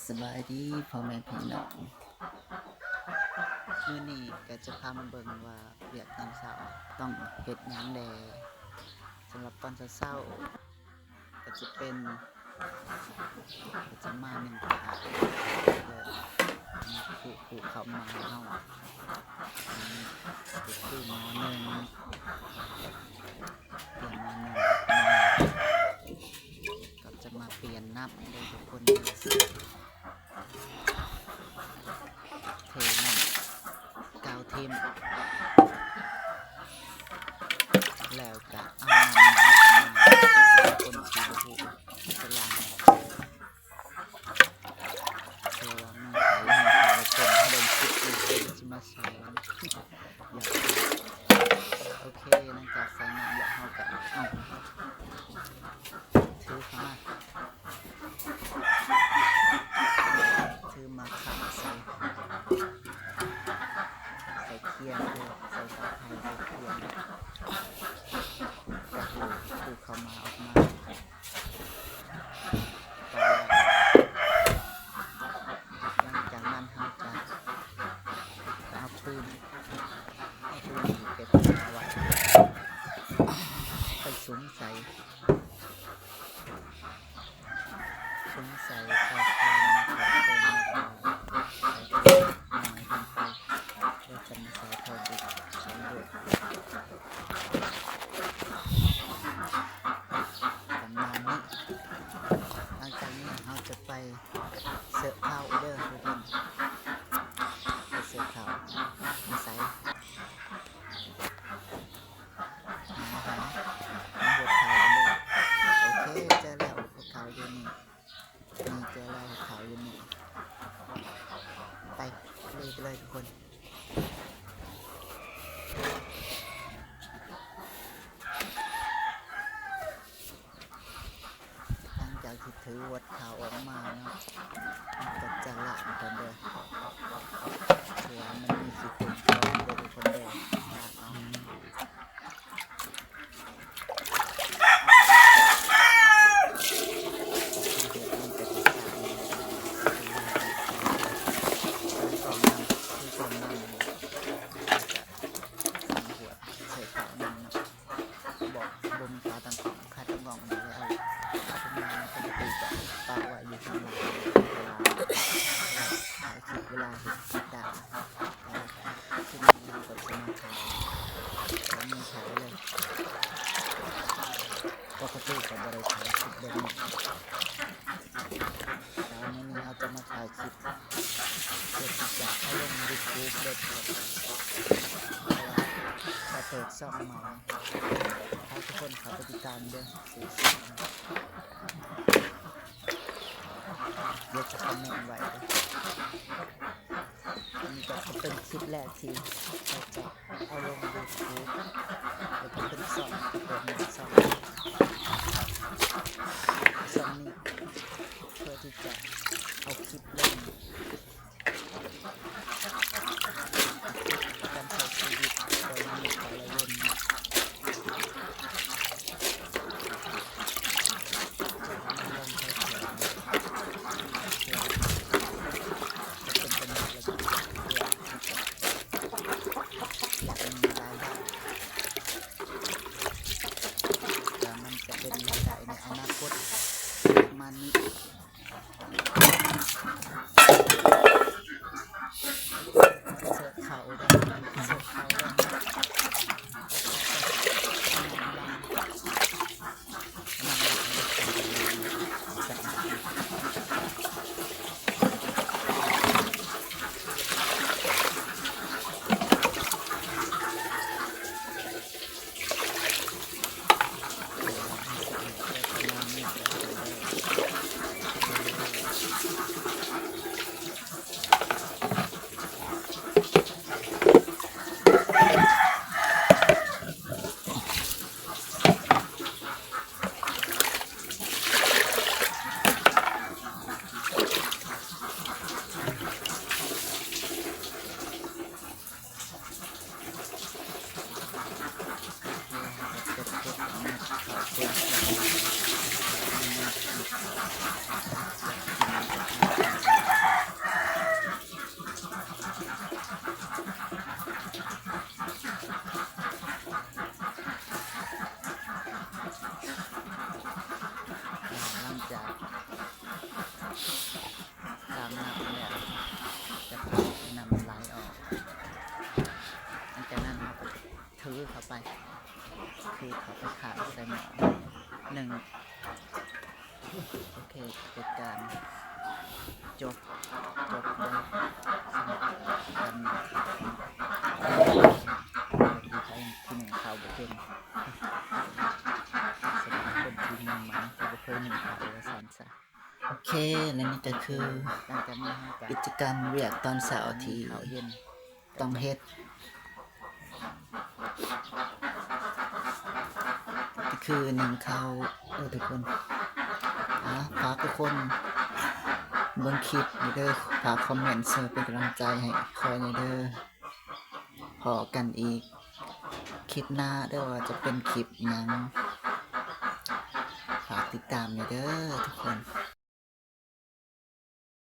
ສະບາຍດີພໍ່ແມ່ພີ່ນ້ອງ, ມື້ນີ້ກໍຈະພາມາເບິ່ງວ່າວຽກຕອນເຊົ້າຕ້ອງເຮັດຫຍັງແດ່. ສຳລັບຕອນເຊົ້າໆ ກໍຈະເປັນ ກໍຈະມາໜຶ້ງເຂົ້າ ແລ້ວກໍມາຄຸໆເຂົ້າມາເຮົາ ອັນນີ້ກໍຄືໝໍ້ໜຶ້ງ ປ່ຽນມາໜຶ້ງ ກໍຈະມາປ່ຽນນ້ຳເດີທຸກຄົນເດີ. ເທນ້ຳກາວຖິ້ມ ແລ້ວກະເອົານ້ຳມາຄົນທີ່ບໍ່ຮູ້ສະຫຼາງ ເພາະວ່າມີໃຜເຫັນເຂົາເປັນເບິ່ງຄລິບຢູ່ ເພິ່ນຊິມາສອນ. ໂອເຄ ຫຼັງຈາກໃສ່ນ້ຳແລ້ວ ເຮົາກະເອົາ ຖືເຂົ້າມາ ຖືມາຂັນໃສ່ ໃສ່ຄຽງເດີ ໃສ່ສາຍໄຟ ໃສ່ຄຽງ ກະຖືເຂົ້າມາ ອອກມາ. ຫຼັງຈາກນັ້ນເຮົາຈະເອົາຟືນ ເອົາຟືນທີ່ເກັບມາໄວ້ ໄປສຸມໃສ່ ສຸມໃສ່ເຕົາຖ່ານ ໃສ່ເຕີມນ້ຳມັນ ໃສ່ເຕີມນ້ອຍລົງໄປ ແລ້ວຈະມາໃສ່ເຂົ້າເດັກ ໃສ່ເລືອດ ປະມານນີ້. ຫຼັງຈາກນີ້ເຮົາຈະໄປເສິບເຂົ້າເດີທຸກຄົນ ໄປເສິບເຂົ້າ ມາໃສ່ ມາຫາ ມາຫົດເຂົ້າກັນເດີ. ໂອເຄ ເຈີແລ້ວຫົດເຂົ້າຢູ່ນີ້ ນີ້ເຈີແລ້ວຫົດເຂົ້າຢູ່ນີ້ ໄປ ລຸຍໄປເລີຍທຸກຄົນ. ຫຼັງຈາກທີ່ຖືຫົດເຂົ້າອອກມາເນາະ ເຮົາກໍຈະລ້າງກ່ອນເດີ ເພາະວ່າມັນມີຂີ້ຝຸ່ນເກາະເດີທຸກຄົນເດີ ລ້າງເອົາ. ບໍ່ມີຂາຕັ້ງກ້ອງ ຂາຕັ້ງກ້ອງນີ້ແລ້ວ ເອົາຂາຂຶ້ນມາ ປົກກະຕິກໍປະໄວ້ຢູ່ຂ້າງຫຼັງ ເວລາຖ່າຍຄລິບ ເວລາເຮັດກິດຕາ ເວລາຂຶ້ນມາກໍຊິມາຖ່າຍ ກໍມີຖ່າຍເລີຍ ປົກກະຕິກໍບໍ່ໄດ້ຖ່າຍຄລິບແບບນີ້ ແຕ່ວ່າມື້ນີ້ເຮົາຈະມາຖ່າຍຄລິບ ເພື່ອທີ່ຈະເອົາລົງຢູທູບເດີ ເພາະວ່າເຮົາເປີດຊ່ອງໃໝ່ ຝາກທຸກຄົນເຂົ້າໄປຕິດຕາມເດີ ຊື່ຊ່ອງ ດຽວຈະຄອມເມັນໄວ້ເດີ. ອັນນີ້ກໍເປັນຄລິບແລກທີ່ເຮົາຈະເອົາລົງຢູທູບ ແລ້ວກໍເປັນຊ່ອງ ເປີດໃໝ່ຊ່ອງ ຊ່ອງນີ້ ເພື່ອທີ່ຈະເອົາຄລິບລົງ ປະຈຳໃຊ້ຊີວິດໂດຍມີແຕ່ລະເວັນ ເພື່ອໃຫ້ມັນລົງໃຊ້ແຂນ ເພື່ອຈະເປັນປະໂຫຍດ ແລະ ເພື່ອທີ່ຈະຢາກມີລາຍໄດ້ ແລະ ມັນຈະເປັນລາຍໄດ້ໃນອະນາຄົດ ປະມານນີ້. ເສິບເຂົ້າເດີ ເສິບເຂົ້າເດີ ປະມານນີ້ ແລ້ວກໍເລີຍ ເລີຍ ເລີຍ ເລີຍ ເລີຍ. ຕາມນ້ຳແລ້ວ ຈະປ່ອຍໃຫ້ນ້ຳມັນໄຫຼອອກ. ຫຼັງຈາກນັ້ນເຮົາກໍຖືເຂົ້າໄປ ຖືເຂົ້າໄປຂ້າງໃສ່ໝໍ້ໜຶ້ງ. ໂອເຄ ເປັນການຈົບ ຈົບເລີຍສຳລັບການໜຶ້ງເຂົ້າ. ດີໃຈທີ່ໜຶ້ງເຂົ້າບໍ່ເປັນ ສຳລັບຄົນທີ່ມືໃໝ່ທີ່ບໍ່ເຄີຍໜຶ້ງເຂົ້າວ່າຊັ້ນຊະ. ໂອເຄ ແລະນີ້ກໍຄື ຫຼັງຈາກນັ້ນເຮົາກໍ ກິດຈະກຳວຽກຕອນເຊົ້າທີ່ ໜຶ້ງເຂົ້າເຢັນ ຕ້ອງເຮັດ ກໍຄືໜຶ້ງເຂົ້າເດີທຸກຄົນ. ອ່າ ຝາກທຸກຄົນເບິ່ງຄລິບນີ້ເດີ ຝາກຄອມເມັນເຊີເປັນກຳລັງໃຈໃຫ້ຂ້ອຍແດ່ເດີ. ພໍ້ກັນອີກຄລິບໜ້າເດີ ວ່າຈະເປັນຄລິບຫຍັງ ຝາກຕິດຕາມແດ່ເດີທຸກຄົນ.